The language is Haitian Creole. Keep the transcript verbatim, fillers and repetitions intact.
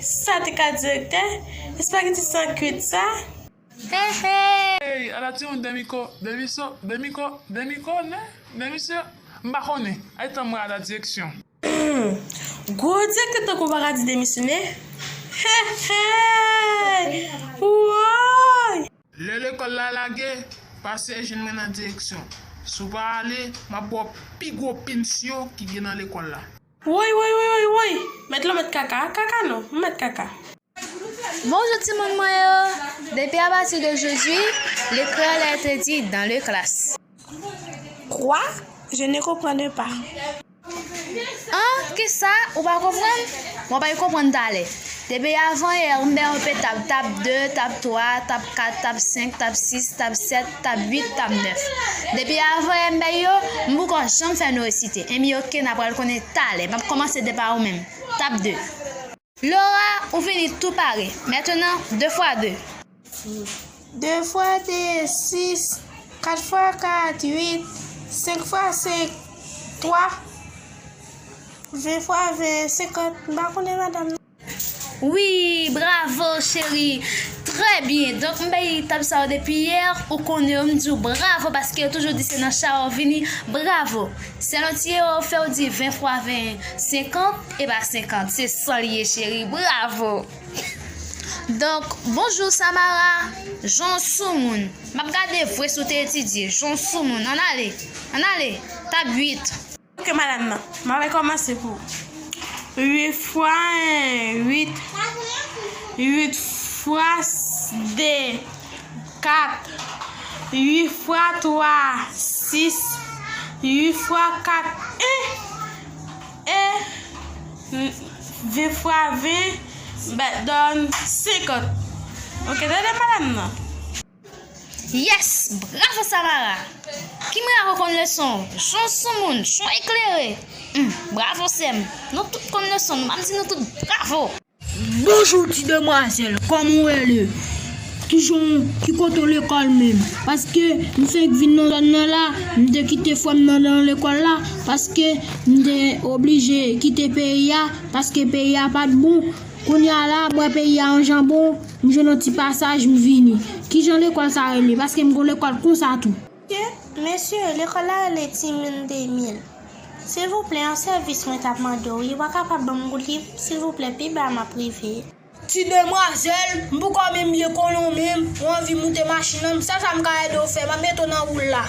Sa te ka direktè? Espageti san kwit sa? He he! Hey, ala timoun demiko, demiso, demiko, demiko, ne? Demisyo? M pa konnen. Ay tan mwen ala direksyon. Gwo direktè tankou w pa ka di demisyone? He he! Woy! Lè lekòl la lage, pase jwenn mwen nan direksyon. Si w pa ale, m ap ba w pi gwo pinisyon ki gen nan lekòl la. Woy, woy, woy, woy, woy! Mèt la w mèt kaka, kaka non, m mèt kaka. Bonjou timoun mwen yo! Depi apati de jodi, lekòl est interdit dans le klas. Kwa? Je ne comprends pas. An, kisa? Ou pa konprann? Bon, w ap konprann talè. Depi avanyè, m bay yon pe tab, tab de, tab twa, tab kat, tab senk, tab sis, tab sèt, tab uit, tab nèf. Depi avanyè m bay yo, m poko janm fè nou resite. Enben oke, n a pral konnen talè. M ap kòmanse depi ou menm. Tab de. Laura, ou vini tou pare. Mentnan, de fwa de. De fwa de, sis. Kat fwa kat, uit. Senk fwa senk, twa. Ven fwa ven, senkant. M pa konnen madanm nan. Wi, bravo cheri. Trè byen. Donk m bay tab sa yo depi yè, ou konnen yo, m di w bravo paske yo toujou di se nan cha yo vini. Bravo. Sèl yon ti erè w fè, w di ven fwa ven, senkant, e pa senkant. Se san l ye cheri. Bravo. Donk, bonjou Samara, jan w sou moun. M ap gade vre si w te etidye, jan w sou moun. Ann ale, ann ale, tab uit. Oke madanm nan, m ap rekòmanse pou ou. Uit fwa en, uit. Uit fwa de, kat. Uit fwa twa, sis. Uit fwa kat, en. E ven fwa ven, ba, donn senkant. Oke, tande madanm nan. Yes! Bravo Samara! Ki mwen a konn leson? Jan w sou moun, jan w eklere! Hum, bravo sè m! Nou tout konn leson, nou m ap di nou tout bravo! Bonjou ti demwazèl, kòman w rele? Kijan w, ki kote w lekòl menm? Paske m fenk vin nan zòn nan la, m te kite frè m nan nan lekòl la, paske m te oblije kite peyi a, paske peyi a pa t bon. Kounye a la, m wè peyi a an jan bon, m jwenn yon ti pasaj, m vini. Kijan lekòl sa rele? Paske m gon lekòl konsa tou. Mesye, mesye, lekòl la rele Timin de mil. Silvouplè, yon sèvis mwen t ap mande w, wi, w pa kapab ban m goud li, silvouplè, pi ba m ap rive. Ti demwazèl, m poko menm byen konnen w menm, ou anvi moute machin nan, m, sa sa m ka ede w fè, m ap mete w nan woul la.